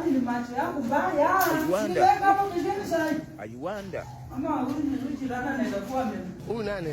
Hadi ni macho yangu mbaya. Wonder. Niliweka hapo besheni sasa. I wonder. Ama huyu jirani anaweza kuwa ame Huyu nani?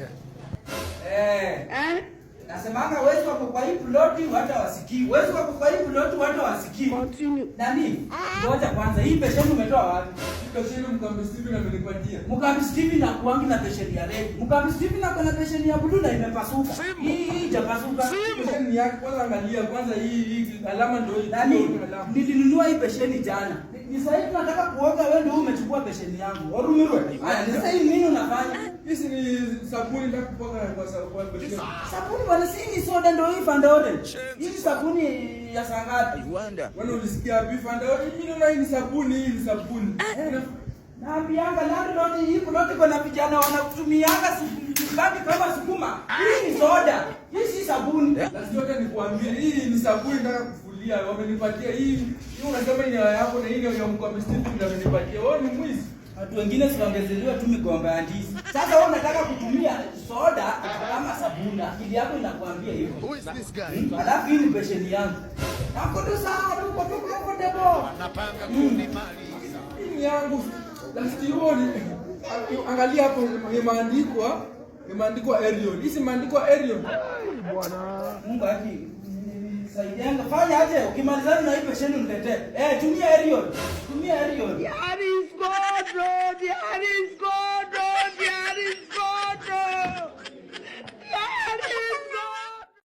Eh. Nasemanga wezi wako kwa hii ploti watu hawasikii. Wezi wako kwa hii ploti watu hawasikii. Continue. Nani? Ngoja kwanza, hii besheni umetoa wapi? Besheni Mkambi Steven amenipatia. Mkambi Steven na kuangi na besheni ya red. Mkambi Steven na kuna besheni ya blue na imepasuka. Hii haijapasuka. Besheni ni yake kwanza, angalia kwanza hii alama ndio hii. Nani? Alama. Nilinunua hii besheni jana. Ni sasa hivi tunataka kuoga, wewe ndio umechukua besheni yangu. Orumirwe. Haya, sasa hii nini unafanya? Hizi ni sabuni nataka kupaka kwa besheni. Sabuni bwana, si ni soda ndio hii Fanta Orange. Hii ni sabuni ya saa ngapi? I wonder. Wewe ulisikia wapi Fanta? Mimi naona hii ni sabuni, hii ni sabuni. Naambianga landlord, hii plot kuna vijana wanakutumianga baki kama sukuma. Hii ni soda. Hii si sabuni. Lazima yote nikuambie hii ni sabuni nataka kufulia. Wamenipatia hii. Hii unasema ni yako na hii ni ya Mkambi Steven ndio amenipatia. Wewe ni mwizi. Watu wengine si wangezeliwa tu migomba ya ndizi. Sasa wewe unataka kutumia soda kama sabuni. Akili yako inakuambia hivyo. Who is this guy? Alafu hii ni besheni yangu. Nakudusa tuko tu comfortable. Napanga kunimaliza. Hii ni yangu. Last year ni angalia hapo imeandikwa Ariel. Hii si imeandikwa Ariel. Mungu aki saidianga. Fanya aje ukimalizana na hii besheni uniletee. Eh, tumia Ariel. Tumia Ariel. There is God, Lord. There is God.